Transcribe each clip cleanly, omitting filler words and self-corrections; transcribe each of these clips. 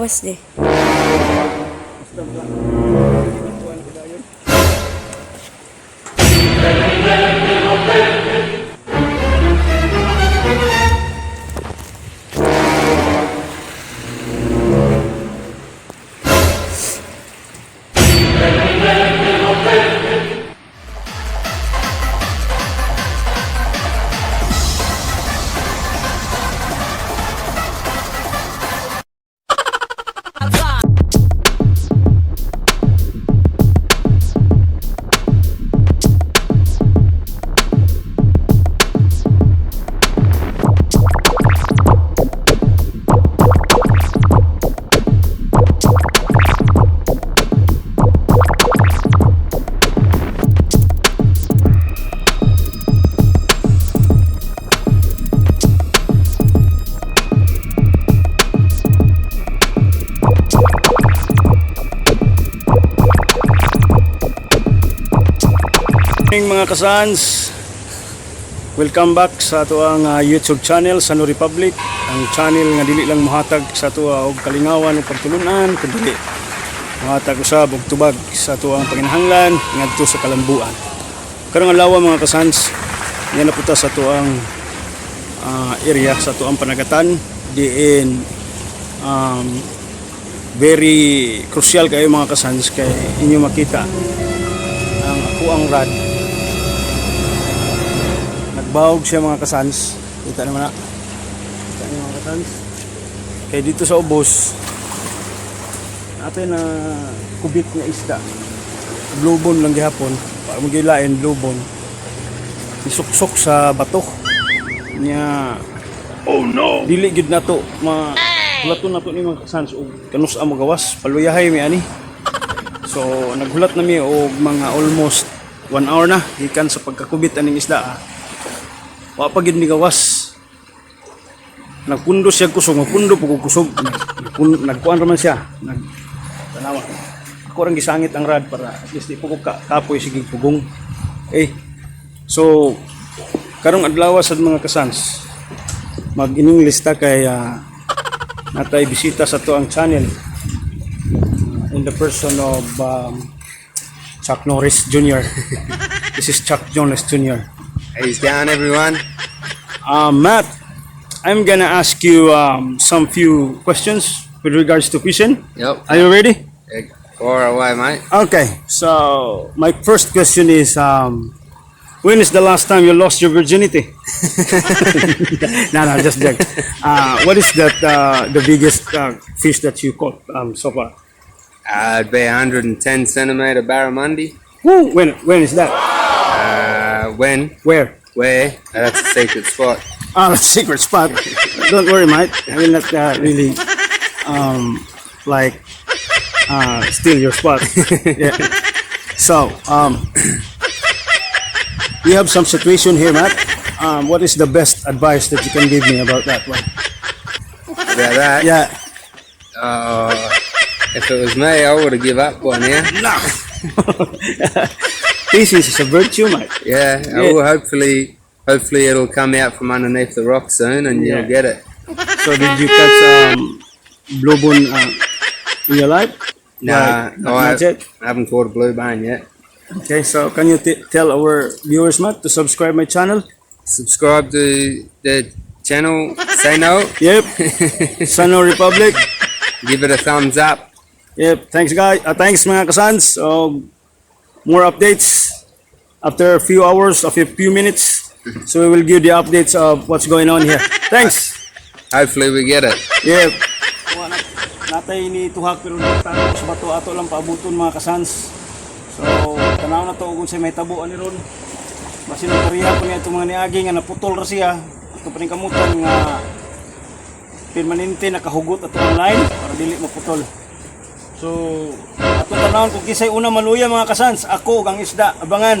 Gawas di. Basta ba? Ginatuan ko dayon. Morning, mga kasans. Welcome back sa atoang YouTube channel, Sano Republic. Ang channel nga dili lang mohatag sa atoa og kalingawan ug pagtulunan, kundi mohatag usab og tubag sa atoang panginahanglan ngadto sa kalambuan. Karong adlaw, mga kasans, niya na punta sa atoang area, sa atoang panagatan diin very crucial kayo, mga kasans, kay inyo makita ang ako ang rod, nagbawog siya, mga kasans. Kita naman na, kita niyo, mga kasans, kay dito sa ubos natin na kubit nga isda, bluebone lang gihapon para magilain, bluebone isuksok sa bato niya. Oh no, dili gid nato ma hulaton nato ni, mga kasans, og kanus ang magawas, paluyahay mi ani. So naghulat na mi og mga almost one hour na gikan sa pagkakubit aning isda, ah. Wa pa gid ni gawas. Nagpundo siya kusog, magpundo po kog kusog. Nagkuan ra man siya. Nag tanawa. Ako rang gisangit ang rod para at least di po ko kapoy sige pugong. Eh. So karong adlaw sad, mga kasans, mag-English ta kay natay bisita sa ato ang channel in the person of Chuck Norris Jr. This is Chuck Jonas Jr. He's down, everyone. Matt, I'm gonna ask you some few questions with regards to fishing. Yep. Are you ready? Yeah, far away, mate. Okay. So my first question is, when is the last time you lost your virginity? No, just joke. What is that? The biggest fish that you caught so far? It'd be 110 centimeter barramundi. Woo! When is that? When? Where? Where? That's a secret spot. Ah, that's secret spot. Don't worry, mate. I will not really like steal your spot. Yeah. So, we have some situation here, Matt. What is the best advice that you can give me about that one? About that? Yeah. If it was me, I would have give up by now. No. Patience is a virtue, mate. Yeah. Well, hopefully it'll come out from underneath the rock soon, and you'll get it. So, did you catch blue bone in your life? Nah, Like, no, I, not yet? I haven't caught a blue bone yet. Okay, so can you tell our viewers, Matt, to subscribe my channel? Subscribe to the channel. Say no. Yep. Sano Republic. Give it a thumbs up. Yep. Thanks, guys. Thanks, mga kasans. So, more updates after a few hours, of a few minutes. So we will give the updates of what's going on here. Thanks. Hopefully we get it. Yep. Natay ni tuhak pero nagtago sa bato, ato lang paabuton, mga kasans. So tanaw na to kung sa may tabo ani ron. Basin ang pareha po niya itong mga niagi nga naputol ra siya. Ato pa ning kamutan nga permanente nakahugot ato ang line para dili maputol. So ato tanawon kung kinsay una maluya, mga kasans, ako ug ang isda. Abangan.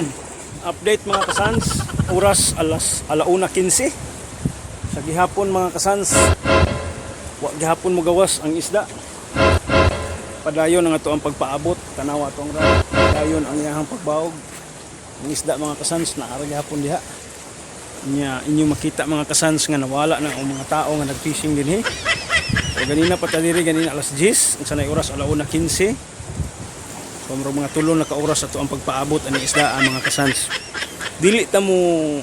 Update, mga kasans, oras alas 1:15 sa gihapon, mga kasans. Wa gihapon mo gawas ang isda. Padayon ang ato ang pagpaabot, tanawa ato ang rod. Padayon ang iyahang pagbaog. Ang isda, mga kasans, naara gihapon diha. Nya inyo makita, mga kasans, nga nawala na ang mga tao nga nagfishing dinhi. So ganina pa ta diri, ganina alas 10, unsa na oras, alauna 15. So murag mga 3 na ka oras ato ang pagpaabot ani isda, ang mga kasans. Dili ta mo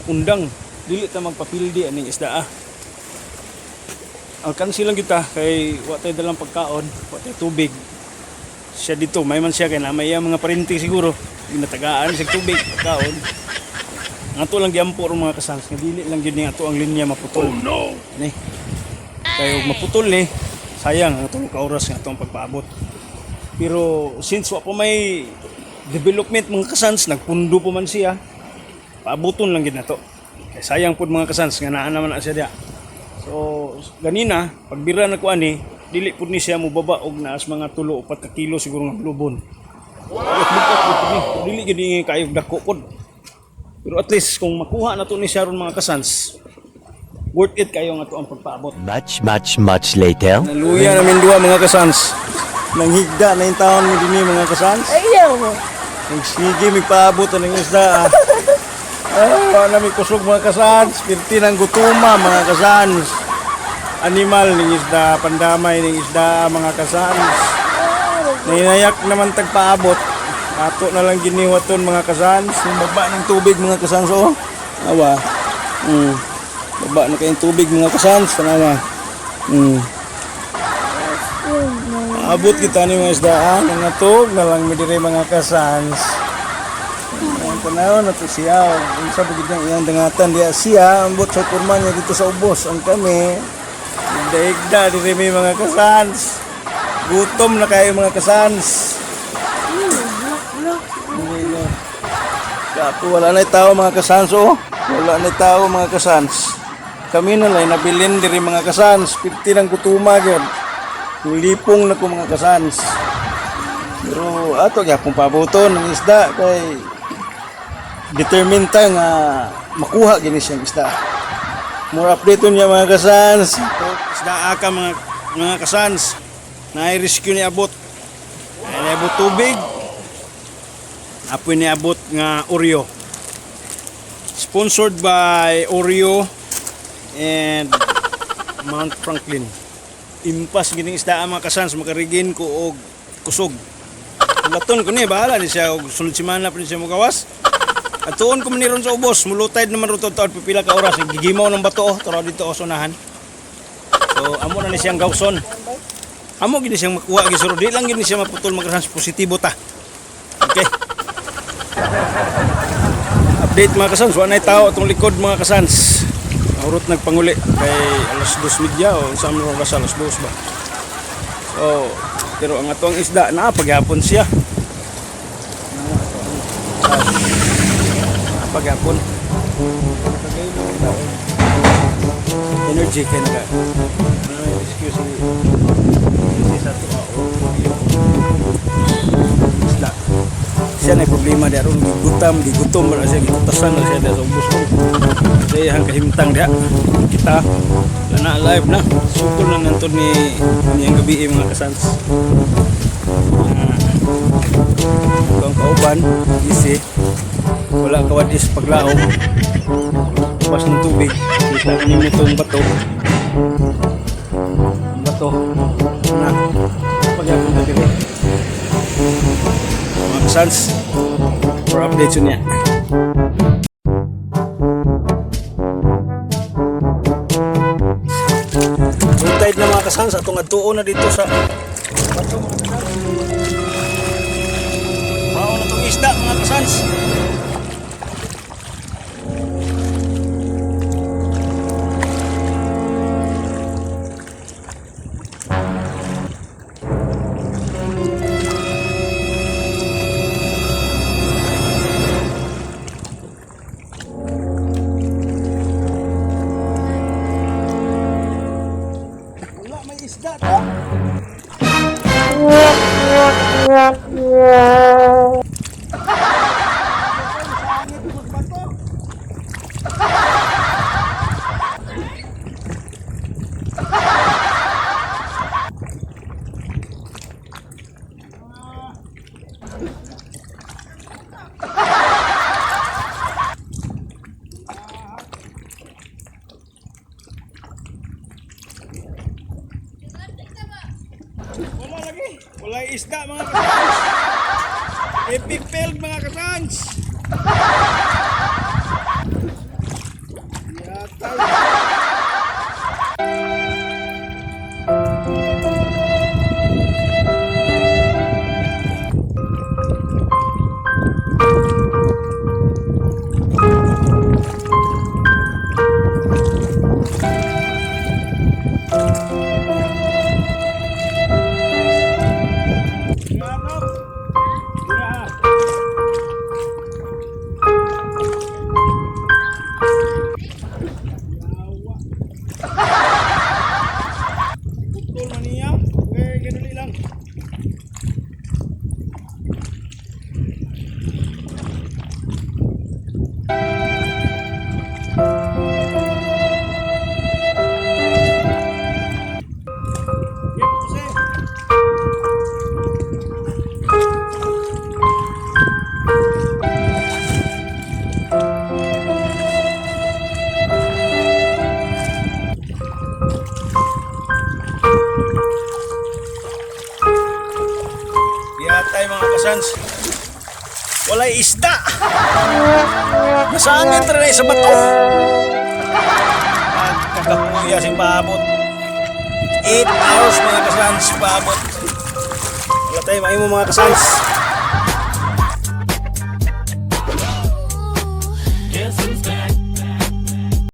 undang, dili ta magpapildi aning isda ah. Alkansi lang kita kay wa tay dalang pagkaon, wa tay tubig. Siya dito, may man siya kay na may iyang mga parinti siguro. Ginatagaan siya tubig, pagkaon. Ang ato lang giampo ron, mga kasans, nga dili lang gyud ni ato ang linya maputol. Oh no. Ni. Kay og maputol ni, sayang ang 3 ka oras nga atong pagpaabot. Pero since wa pa may development, mga kasans, nagpundo pa man siya, paabuton lang gid nato. Kay sayang pud, mga kasans, nga naa naman na siya diya. So ganina pagbira na ko ani, dili pud ni siya mobaba og naas mga 3 o 4 ka kilo siguro nga bluebone. Wow. Pud ni. Dili gid ni kayo dako pud. Pero at least kung makuha na to ni siya ron, mga kasans, worth it kayo nga to ang pagpaabot. Much, much, much later. Naluya namin duha, mga kasans. Nanghigda na yung taon mo dinhi, mga kasans. Ayaw mo. Nagsige mi paabot ang isda. Ah. Ah, wala mi kusog, mga kasans. Pirti ng gutuma, mga kasans. Animal ning isda, pandamay ning isda, mga kasans. Nahinayak naman tagpaabot. Ato na lang giniwaton, mga kasans. Yung baba ng tubig, mga kasans, oh. Awa. Baba na kayong tubig, mga kasans. Tanawa. Abot kita ni mga isdaan. Nangatog na lang mi diri, mga kasans. Ang panahon na to siya. Unsa ba gid ang iyang dangatan diya siya ambot sa kurma niya dito sa ubos ang kami. Higda-higda diri mi, mga kasans. Gutom na kayo, mga kasans. Kapo, wala na tao, mga kasans, oh. Wala na tao, mga kasans. Kami na lang nabilin diri, mga kasans. 50 ng gutuma gyud. Lipong na ko, mga kasans. Pero ato gyapon pabuton ng isda kay determined ta nga makuha gini siyang isda. More update niya, mga kasans. Isda ka mga kasans. Na rescue ni abot. Ay abot tubig. Apoy ni abot nga Oreo. Sponsored by Oreo and Mount Franklin. Impas gining isda ang mga kasans, makarigin ko og kusog. Laton ko ni, bahala ni siya og sunod semana pa ni siya mogawas. At tuon ko man ni ron sa ubos, mulutay naman ron taon pipila ka oras, gigimaw ng bato oh, tara dito oh, sunahan. So amo na ni siyang gawson. Amo gini siyang makuha gisuro, di lang gini siya maputol, mga kasans, positibo ta. Okay. Update, mga kasans, wala na tao atong likod, mga kasans. Ahurot nagpanguli kay alas 2:30 o sa mga oras, alas 2 ba. So, pero ang atong isda na paghapon siya. Paghapon. Energy kay naga. Ano yung excuse ni si sa to isda. Siya na problema di aron gigutam, gigutom ra siya, gigutasan ra siya diha sa ubos ko. Sa iyang kahimtang diha. Kita na live na. Sukol na nantod ni niyang gabi eh, mga kasans. Ito ang kauban, easy. Wala kawad is paglaom. Pas ng tubig. Kita nimo itong bato. Ang bato. Na. Pagyapon na diri. Mga kasans, for updates yun niya. Low tide na, mga kasans, atong adtuon na dito sa bato, mga kasans. Mao na tong isda, mga kasans. Wala may isda to. Walay isda, mga kasans. Epic failed, mga kasans. Yatay. Yato. Yeah. Yawa. Putol man niya. Okay, ganun lang. Yep, kasi. Yatay, mga kasans. Walay isda. Nasaan rin sa bato? Pagkakapuya sing paabot. 8 hours, mga kasans, paabot. Wala tayo mahimo, mga kasans.